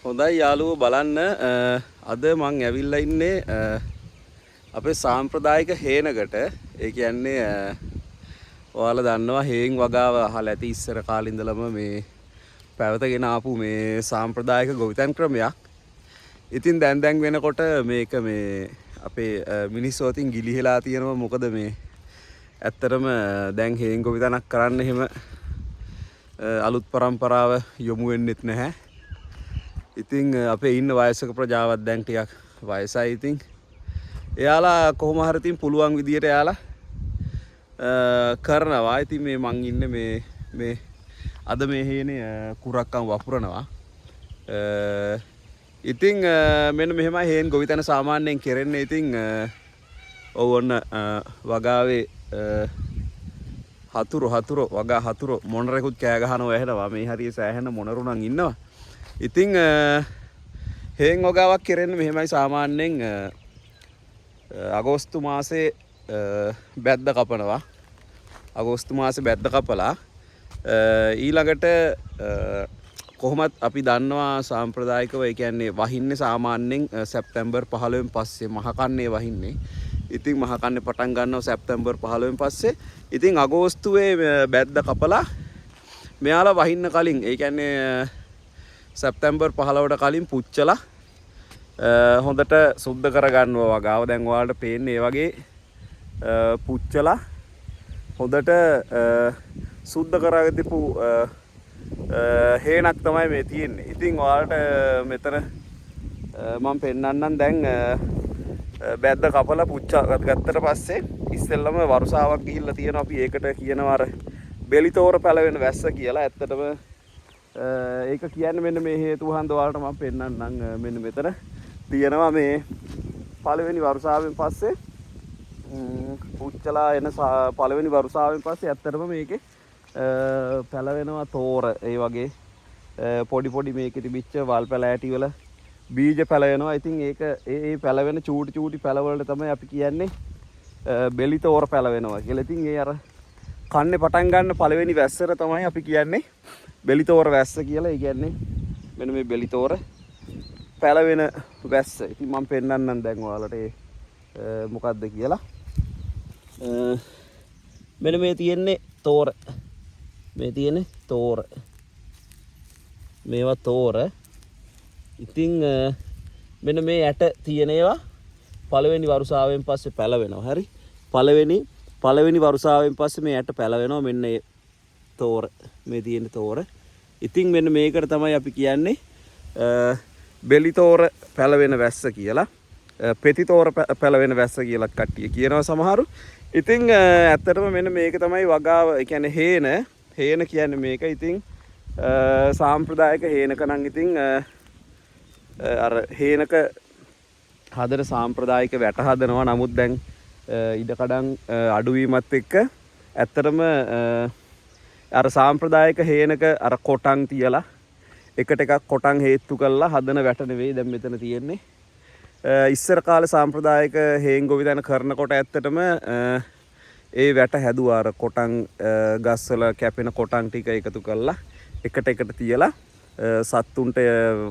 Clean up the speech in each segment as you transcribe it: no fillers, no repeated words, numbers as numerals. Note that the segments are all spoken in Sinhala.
හොඳයි යාළුවෝ බලන්න, අද මං ඇවිල්ලා ඉන්නේ අපේ සාම්ප්‍රදායික හේනකට. ඒ කියන්නේ ඔයාලා දන්නවා හේන් වගාව අහලා ඇති. ඉස්සර කාලේ ඉඳලම මේ පැවතගෙන ආපු මේ සාම්ප්‍රදායික ගොවිතැන් ක්‍රමයක්. ඉතින් දැන් දැන් වෙනකොට මේක මේ අපේ මිනිස්සු අතින් ගිලිහෙලා තියෙනවා. මොකද මේ ඇත්තටම දැන් හේන් ගොවිතැනක් කරන්න එහෙම අලුත් පරම්පරාව යොමු වෙන්නෙත් නැහැ. ඉතින් අපේ ඉන්න වයසක ප්‍රජාවත් දැන් ටිකක් වයසයි. ඉතින් එයාලා කොහොම හරි ඉතින් පුළුවන් විදියට එයාලා කරනවා. ඉතින් මේ මං ඉන්නේ මේ මේ අද මේ හේනේ කුරක්කන් වපුරනවා. ඉතින් මෙන්න මෙහෙමයි හේන් ගොවිතැන සාමාන්‍යයෙන් කෙරෙන්නේ. ඉතින් ඔව් ඔන්න වගාවේ හතුරු හතුරු වගා හතුරු මොනරෙකුත් කෑ ගහනවා ඇහෙනවා. මේ හරිය සෑහෙන මොනරු නම් ඉන්නවා. ඉතින් හේන් වගාවක් කෙරෙන්නේ මෙහෙමයි සාමාන්‍යයෙන් අගෝස්තු මාසේ බැද්ද කපනවා. අගෝස්තු මාසේ බැද්ද කපලා ඊළඟට කොහොමත් අපි දන්නවා සාම්ප්‍රදායිකව, ඒ කියන්නේ වහින්නේ සාමාන්‍යයෙන් සැප්තැම්බර් 15න් පස්සේ මහ කන්නේ වහින්නේ. ඉතින් මහ කන්නේ පටන් ගන්නවා සැප්තැම්බර් 15න් පස්සේ. ඉතින් අගෝස්තුවේ බැද්ද කපලා මෙයාලා වහින්න කලින්, ඒ කියන්නේ සැප්තැම්බර් 15ට කලින් පුච්චලා හොඳට සුද්ධ කරගන්නවා වගාව. දැන් ඔයාලට පේන්නේ ඒ වගේ පුච්චලා හොඳට සුද්ධ කරගෙන තිබු හේනක් තමයි මේ තියෙන්නේ. ඉතින් ඔයාලට මෙතන මම පෙන්නන්නම් දැන් බැද්ද කපලා පුච්චා ගත්තට පස්සේ ඉස්සෙල්ලම වරුසාවක් ගිහිල්ලා තියෙනවා. අපි ඒකට කියනවා අර බෙලිතෝර පැලවෙන වැස්ස කියලා. ඇත්තටම ඒක කියන්නේ මෙන්න මේ හේතුව හන්ද ඔයාලට මම පෙන්නන්නම්. මෙන්න මෙතන තියෙනවා මේ පළවෙනි වරුසාවෙන් පස්සේ පුච්චලා එන පළවෙනි වරුසාවෙන් පස්සේ ඇත්තටම මේකේ පැලවෙනවා තෝර. ඒ වගේ පොඩි පොඩි මේකේ තිබිච්ච වල් පැලෑටි වල බීජ පැලවෙනවා. ඉතින් ඒක ඒ ඒ පැලවෙන චූටි චූටි පැලවලට තමයි අපි කියන්නේ බෙලි තෝර පැලවෙනවා කියලා. ඉතින් ඒ අර කන්නේ පටන් ගන්න පළවෙනි වැස්සට තමයි අපි කියන්නේ බෙලි තෝර වැස්ස කියලා. ඒ කියන්නේ මෙන්න මේ බෙලි තෝර පැලවෙන වැස්ස. ඉතින් මම පෙන්නන්නම් දැන් ඔයාලට ඒ මොකද්ද කියලා. මෙන්න මේ තියෙන්නේ තෝර. මේ තියෙන්නේ තෝර. මේවා තෝර. ඉතින් මෙන්න මේ ඇට තියෙන ඒවා පළවෙනි වරුසාවෙන් පස්සේ පැලවෙනවා. හරි. පළවෙනි පළවෙනි වරුසාවෙන් පස්සේ මේ ඇට පැලවෙනවා. මෙන්න ඒ තෝර. මේ තියෙන තෝර. ඉතින් මෙන්න මේකට තමයි අපි කියන්නේ බෙලි තෝර පැලවෙන වැස්ස කියලා. පෙති තෝර පැලවෙන වැස්ස කියලාත් කට්ටිය කියනවා සමහරු. ඉතින් ඇත්තටම මෙන්න මේක තමයි වගාව. ඒ කියන්නේ හේන. හේන කියන්නේ මේක. ඉතින් සාම්ප්‍රදායික හේනක නම් ඉතින් අර හේනක හදන සාම්ප්‍රදායික වැට හදනවා. නමුත් දැන් ඉඩකඩම් අඩුවීමත් එක්ක ඇත්තටම අර සාම්ප්‍රදායික හේනක අර කොටන් තියලා එකට එකක් කොටන් හේත්තු කරලා හදන වැට නෙවෙයි දැන් මෙතන තියෙන්නේ. ඉස්සර කාලේ සාම්ප්‍රදායික හේන් ගොවිතැන කරනකොට ඇත්තටම ඒ වැට හැදුවා. අර කොටන් ගස්වල කැපෙන කොටන් ටික එකතු කරලා එකට එකට තියලා සත්තුන්ට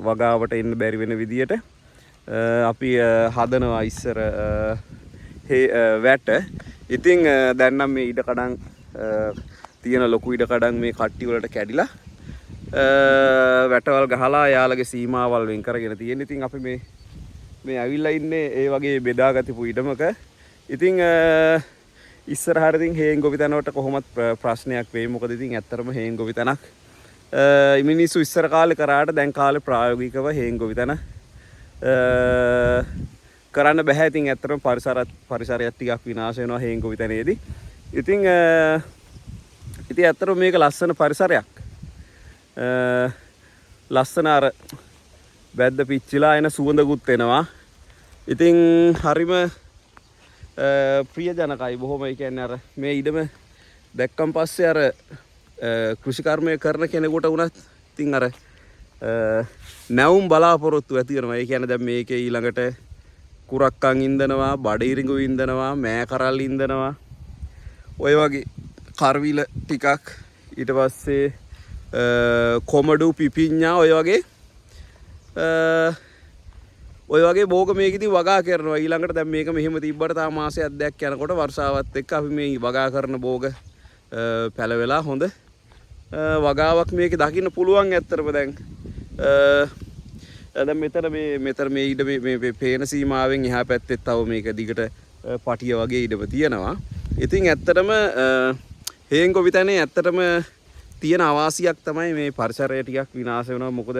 වගාවට එන්න බැරි වෙන විදියට අපි හදනවා ඉස්සර වැට. ඉතින් දැන් නම් මේ ඉඩකඩම් තියෙන ලොකු ඉඩකඩම් මේ කට්ටි වලට කැඩිලා වැටවල් ගහලා යාළගේ සීමාවල් වෙන් කරගෙන තියෙන. ඉතින් අපි මේ මේ ඇවිල්ලා ඉන්නේ ඒ වගේ බෙදාගතිපු ඉඩමක. ඉතින් ඉස්සරහට ඉතින් හේන් ගොවිතැන වලට කොහොමත් ප්‍රශ්නයක් වෙයි. මොකද ඉතින් ඇත්තටම හේන් ගොවිතැනක් මිනිස්සු ඉස්සර කාලේ කරාට දැන් කාලේ ප්‍රායෝගිකව හේන් ගොවිතැන කරන්න බැහැ. ඉතින් ඇත්තටම පරිසරයත් ටිකක් විනාශ වෙනවා හේන් ගොවිතැනේදී. ඉතින් ඉතින් ඇත්තටම මේක ලස්සන පරිසරයක්. ලස්සන අර බැද්ද පිච්චිලා එන සුවඳකුත් එනවා. ඉතින් හරිම ප්‍රියජනකයි බොහොම. ඒ කියන්නේ අර මේ ඉඩම දැක්කන් පස්සේ අර කෘෂිකර්මය කරන කෙනෙකුට වුණත් ඉතින් අර නැවුම් බලාපොරොත්තු ඇති වෙනවා. ඒ කියන්නේ දැන් මේකේ ඊළඟට කුරක්කන් ඉන්දනවා, බඩ ඉරිඟු ඉන්දනවා, මෑ කරල් ඉන්දනවා. ඔය වගේ කරවිල ටිකක්, ඊට පස්සේ කොමඩු, පිපිඤ්ඤා ඔය වගේ ඔය වගේ භෝග මේක ඉතින් වගා කරනවා. ඊළඟට දැන් මේක මෙහෙම තිබ්බට තා මාසයක් දෙකක් යනකොට වර්ෂාවත් එක්ක අපි මේ වගා කරන භෝග පැලවෙලා හොඳ වගාවක් මේක දකින්න පුළුවන් ඇත්තටම. දැන් දැන් මෙතන මේ මෙතන මේ ඉඩ මේ පේන සීමාවෙන් එහා පැත්තෙත් තව මේක දිගට පටිය වගේ ඉඩම තියෙනවා. ඉතින් ඇත්තටම හේන් ගොවිතැනේ ඇත්තටම තියෙන අවාසියක් තමයි මේ පරිසරය ටිකක් විනාශ වෙනවා. මොකද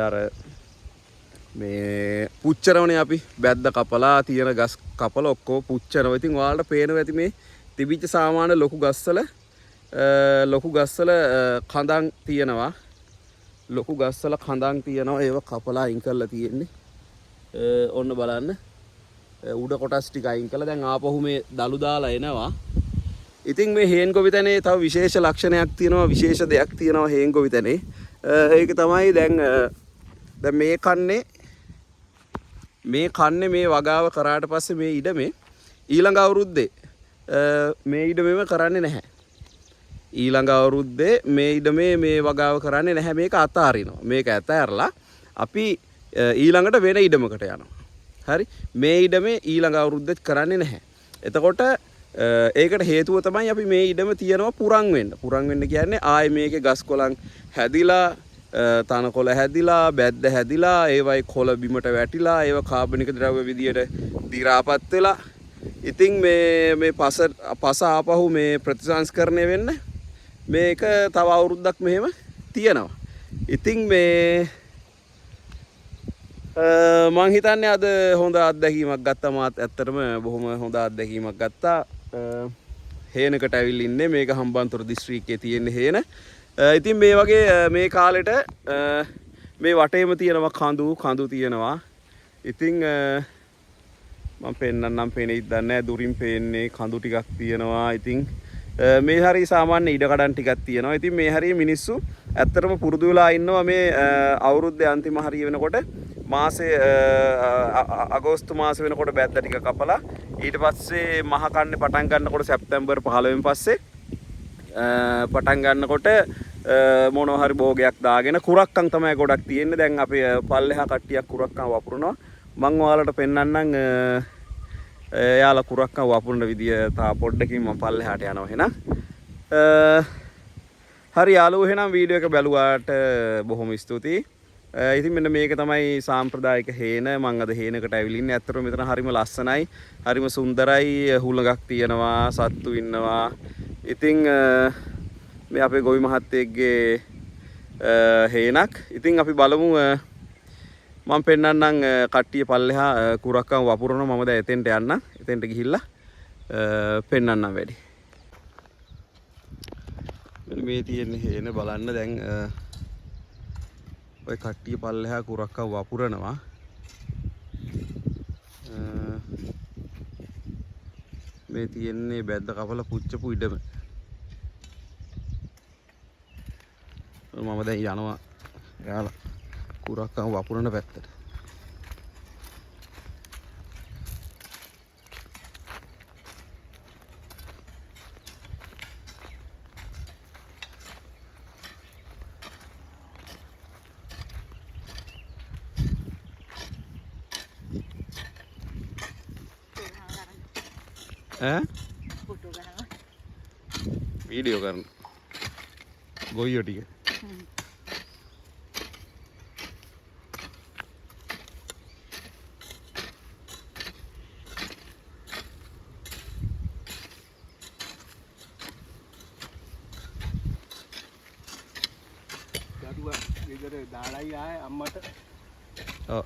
අර මේ පුච්චරවනේ අපි බැද්ද කපලා තියෙන ගස් කපලා ඔක්කොම පුච්චනවා. ඉතින් ඔයාලට පේනවා ඇති මේ තිබිච්ච සාමාන්‍ය ලොකු ගස්වල කඳන් තියෙනවා. ලොකු ගස්වල කඳන් තියෙනවා. ඒව කපලා අයින් කරලා තියෙන්නේ. ඔන්න බලන්න. උඩ කොටස් ටික අයින් කළා. දැන් ආපහු මේ දළු දාලා එනවා. ඉතින් මේ හේන් ගොවිතැනේ තව විශේෂ ලක්ෂණයක් තියෙනවා, විශේෂ දෙයක් තියෙනවා හේන් ගොවිතැනේ. ඒක තමයි දැන් මේ කන්නේ මේ වගාව කරාට පස්සේ මේ ඉඩමේ ඊළඟ අවුරුද්දේ මේ ඉඩමේම කරන්නේ නැහැ. ඊළඟ අවුරුද්දේ මේ ඉඩමේ මේ වගාව කරන්නේ නැහැ. මේක අතාරිනවා. මේක අතහැරලා අපි ඊළඟට වෙන ඉඩමකට යනවා. හරි. මේ ඉඩමේ ඊළඟ අවුරුද්දෙත් කරන්නේ නැහැ. එතකොට ඒකට හේතුව තමයි අපි මේ ඉඩම තියනවා පුරන් වෙන්න. පුරන් වෙන්න කියන්නේ ආයේ මේකේ ගස් කොළන් හැදිලා, තනකොළ හැදිලා, බැද්ද හැදිලා, ඒවයි කොළ බිමට වැටිලා, ඒව කාබනික ද්‍රව්‍ය විදියට දි รา පත් වෙලා, ඉතින් මේ පස ආපහු මේ ප්‍රතිසංස්කරණය වෙන්න මේක තව අවුරුද්දක් මෙහෙම තියෙනවා. ඉතින් මේ මං හිතන්නේ අද හොඳ අත්දැකීමක් ගත්තා. මාත් ඇත්තටම බොහොම හොඳ අත්දැකීමක් ගත්තා. හේනකට ඇවිල්ලා ඉන්නේ. මේක හම්බන්තොට දිස්ත්‍රික්කයේ තියෙන හේන. ඉතින් මේ වගේ මේ කාලෙට මේ වටේම තියෙනවා කඳු තියෙනවා. ඉතින් මං පෙන්නන්නම්, පේනෙයිද දන්නේ නැහැ. දුරින් පේන්නේ කඳු ටිකක් තියෙනවා. ඉතින් මේ හරිය සාමාන්‍ය ඉඩ කඩන් ටිකක් තියෙනවා. ඉතින් මේ හරිය මිනිස්සු ඇත්තටම පුරුදු වෙලා ඉන්නවා මේ අවුරුද්දේ අන්තිම හරිය වෙනකොට මාසේ අගෝස්තු මාස වෙනකොට බැද්ද ටික කපලා ඊට පස්සේ මහ කන්නේ පටන් ගන්නකොට සැප්තැම්බර් 15 වෙනි පස්සේ පටන් ගන්නකොට මොනවා හරි භෝගයක් දාගෙන කුරක්කන් තමයි ගොඩක් තියෙන්නේ. දැන් අපි පල්ලෙහා කට්ටියක් කුරක්කන් වපුරනවා. මං ඔයාලට පෙන්නන්නම් එයාලා කුරක්කන් වපුරන විදිය තා පොඩ්ඩකින් මං පල්ලෙහාට යනවා එහෙනම්. හරි යාළුවෝ, එහෙනම් වීඩියෝ එක බැලුවාට බොහොම ස්තුතියි. ඉතින් මෙන්න මේක තමයි සාම්ප්‍රදායික හේන. මං අද හේනකට ඇවිල්ලා ඉන්නේ. ඇත්තටම මෙතන හරිම ලස්සනයි, හරිම සුන්දරයි. හුළඟක් තියෙනවා, සත්තු ඉන්නවා. ඉතින් මේ අපේ ගොවි මහත්තයෙක්ගේ හේනක්. ඉතින් අපි බලමු මං පෙන්නන්නම් කට්ටිය පල්ලෙහා කුරක්කන් වපුරනවා. මම දැන් එතෙන්ට යන්නම්. එතෙන්ට ගිහිල්ලා පෙන්නන්නම් වැඩි. මෙන්න මේ තියෙන හේන බලන්න. දැන් ඔය කට්ටිය පල්ලෙහා කුරක්කන් වපුරනවා. මේ තියෙන්නේ බැද්ද කපලා පුච්චපු ඉඩම. මම දැන් යනවා එයාලා කුරක්කන් වපුරන පැත්තට. ඈ? ෆොටෝ ගහනවා. වීඩියෝ කරන. ගොයියෝ ටික. දරුවා ගෙදර දාලයි ආයේ අම්මට. ඔව්.